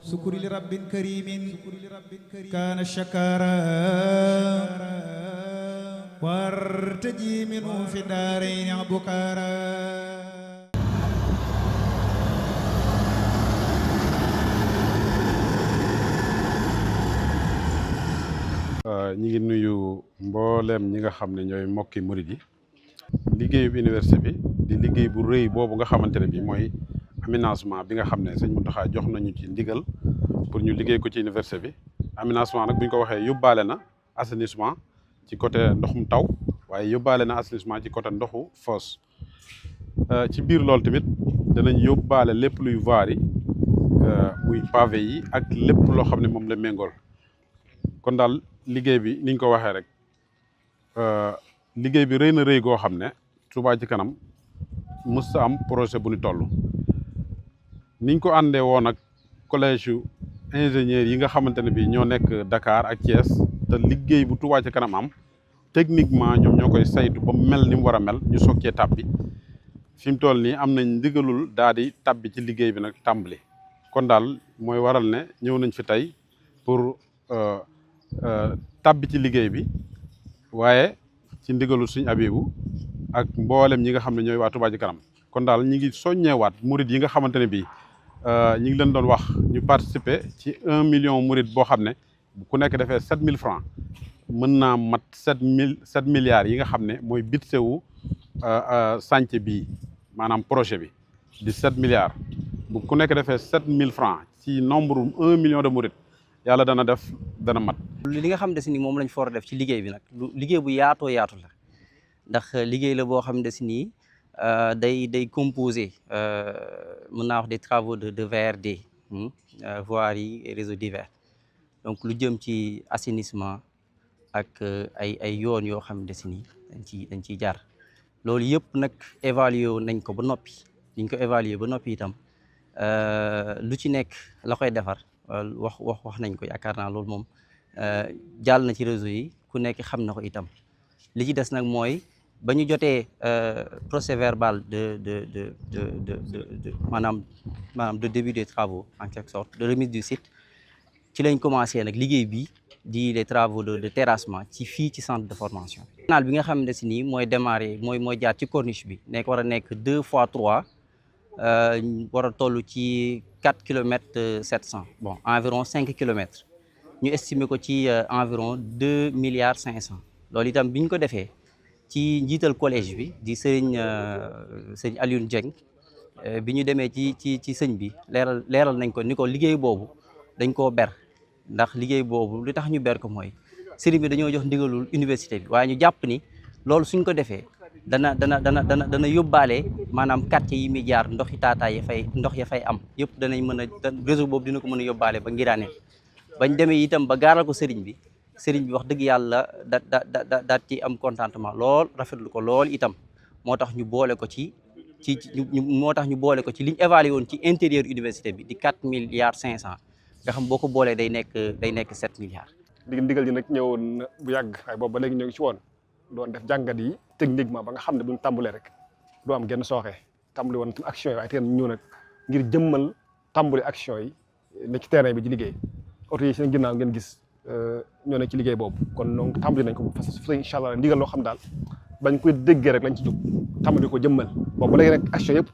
sukuri li rabbin karimin kaana shakara wartaji minhu fi daarayni abukara. ñi ngi nuyu mbooleem ñi nga xam ne ñooy mbokki murid yi. liggéeyu université bi di liggéey bu rëy boobu nga xamante ne bi mooy aménagement bi nga xam ne sëñ Mountakha jox nañu ci ndigal pour ñu liggéey ko ci université bi. aménagement nag bu ñu ko waxee yóbbaale na assainissement ci côté ndoxum taw waaye yóbbaale na assainissement ci côté ndoxu fosse. ci biir loolu tamit danañ yóbbaale lépp luy voirie muy pavé yi ak lépp loo xam ne moom la méngool. kon daal liggéey bi niñ ko waxee rek liggéey bi rëy na rëy goo xam ne Touba ci kanam mës sa am projet bu ñu toll. niñ ko àndee woon ak collège yu ingénieurs yi nga xamante ne bi ñoo nekk Dakar ak Thiès te liggéey bu Touba ci kanam am techniquement ñoom ñoo koy saytu ba mel ni mu war a mel ñu sokkee tàbbi fi mu toll nii am nañ ndigalul daal di tàbbi ci liggéey bi nag tàmbali. kon daal mooy waral ne ñëw nañ fi tey pour tàbbi ci liggéey bi waaye ci ndigalul Sëriñ Abibu ak mboolem ñi nga xam ne ñooy waa Touba ci kanam. kon daal ñi ngi soññeewaat murid yi nga xamante ne bii ñi ngi leen doon wax ñu participer ci 1 million murid boo xam ne ku nekk defee 7000 francs mën naa mat 7 milliards yi nga xam ne mooy budget wu chantier bii maanaam projet bi di 7 milliards bu ku nekk defee 7000 francs ci nombre 1 million de murid yàlla dana mat. li nga xam ne si ni moom lañ for def ci liggéey bi nag liggéey bu yaatoo yaatu la ndax liggéey la boo xam ne si nii day composé mën naa wax des travaux de VRD voirie et réseaux divers donc lu jëm ci assainissement ak ay yoon yoo xam ne si nii dañ ciy jaar loolu yëpp nag évalué nañ ko ba noppi liñ ko évalué ba noppi itam lu ci nekk la koy defar wax nañ ko yaakaar naa loolu moom jàll na ci réseau yi ku nekk xam na ko itam li ci des nag mooy ba ñu jotee procès verbal maanaam de début des travaux en quelque sorte de remise du site ci lañ commencé nag liggéey bi di les travaux de terrassement ci fii ci centre de formation. canal bi nga xam ne si nii mooy démarré mooy jaar ci corniche bi nekk war a nekk 2 fois 3 war a toll ci 4 kilomètres 700 bon environ 5 kilomètres ñu estimer ko ci environ 2 milliards 500 loolu itam bi ñu ko defee ci njiital collège bi di sëñ Alioune Dieng bi ñu demee ci sëñ bi leeral nañ ko ni ko liggéey boobu dañ koo ber ndax liggéey boobu li tax ñu ber ko mooy sëriñ bi dañoo jox ndigalul université bi waaye ñu jàpp ni loolu suñ ko defee dana yóbbaale maanaam quartier yi muy jaar ndoxi taataay ndox ya fay am yëpp danañ mën a réseau boobu dina ko mën a yóbbaale ba Ngiraaneen bañ demee itam ba gaaral ko sëriñ bi wax dëgg yàlla daat ci am contentement lool rafetlu ko lool itam moo tax ñu boole ko ci liñ évalué woon ci intérieur université bi di 4 milliards 500 nga xam boo ko boolee day nekk 7 milliards. ndigal ji nag ñëwoon na bu yàgg waaye boobu ba léegi ñoo ngi ci woon doon def jàngat yi techniquement ba nga xam ne buñ tàmbalee rek doo am genn sooxee tàmbali woon action yi waaye tey ñëw nag ngir jëmmal tàmbali action yi ne ci terrain bi ci liggéey oto yi seen ginnaaw ngeen gis ñoo ne ci liggéey boobu kon donc tàmbali nañ ko bu fas incha allah ndigal loo xam daal bañ koy déggee rek lañ ci jóg tàmbali ko jëmmal boobu ba léegi nag action yëpp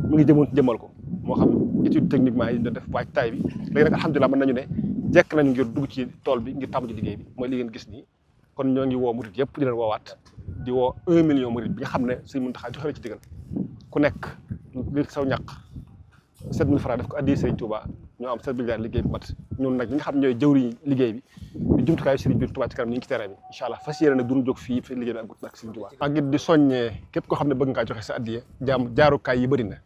mu ngi jëmoon ci jëmmal ko moo xam étude techniquement yi doon def waaj taay bi léegi nag alhamdulilah mën nañu ne jekk nañu ngir dugg ci tool bi ngir tàmbali liggéey bi mooy li ngeen gis nii kon ñoo ngi woo murid yëpp di leen woowaat di woo 1 million murid bi nga xam ne Sëriñ Mountakha joxe na ci digal ku nekk li saw ñàq 7000 francs def ko addi Sëriñ Touba ñoo am 7 milliards liggéey bi mat ñun nag ñi nga xam ñooy jëwriñ liggéey bi di jumtukaayu Sëriñ bi Touba ci kanam ñu ngi ci terrain bi incha allah fas yéene nag duñu jóg fii fi liggéey bi ak Sëriñ Touba ak it di soññee képp koo xam ne bëgg ngaa joxe sa addiya jaarukaay yi bëri na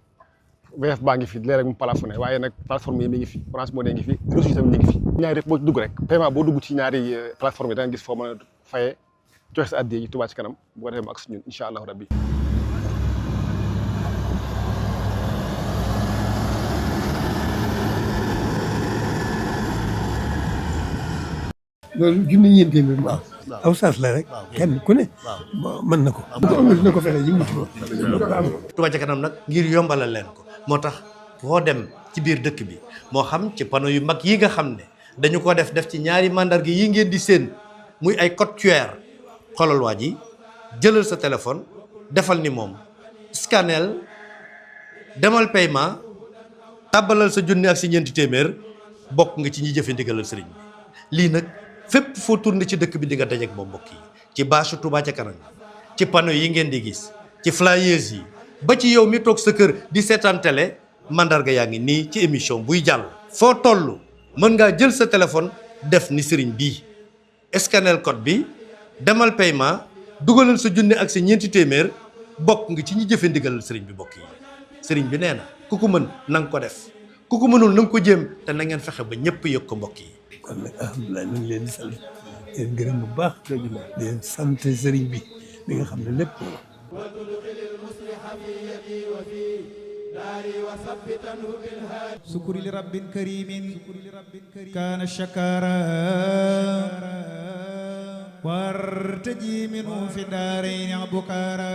VF baa ngi fi léeg rek mu plafonné waaye nag plateforme yi mi ngi fi Orange Money ngi fi reçu yi tamit mi ngi fi ñaari rek boo ci dugg rek paiement boo dugg ci ñaari plateforme yi da nga gis foo mën a fayee joxe sa addiya yi Touba ci kanam bu ko defee mu ak ñun incha allahu rabbi loolu junni ñeent téeméer mu am aw saas la rek kenn ku ne mën na ko bu ko amul dina ko fexe yi mutu ko Touba ca kanam nag ngir yombalal leen ko moo tax foo dem ci biir dëkk bi moo xam ci panneau yu mag yi nga xam ne dañu ko def ci ñaari mandarga yi ngeen di seen muy ay code QR. xoolal waa ji jëlal sa téléphone defal ni moom scanel demal paiement tàbbalal sa junni ak si ñeenti téeméer bokk nga ci ñi jëfe ndigalal sëriñ bi. lii nag fépp foo tourné ci dëkk bi di nga dajeek moom mbokk yi ci bâche Touba ca kanam ci panneau yi ngeen di gis ci flyers yi ba ci yow mi toog sa kër di seetaan télé mandarga yaa ngi nii ci émission buy jàll. foo toll mën ngaa jël sa téléphone def ni sëriñ bii scanel code bi demal paiement dugalal sa junne ak sa ñeenti téeméer bokk nga ci ñi jëfe ndigalal sëriñ bi mbokk yi. sëriñ bi nee na ku ko mën na nga ko def ku ko mënul na nga ko jéem te na ngeen fexe ba ñëpp yëg ko mbokk yi. kon nag alhamdulilah ñu ngi leen di sant leen gërëm bu baax di leen sant sëriñ bi mi nga xam ne lépp سكر لرب كريم كان شكارا وارتجي منه في الدارين بكارا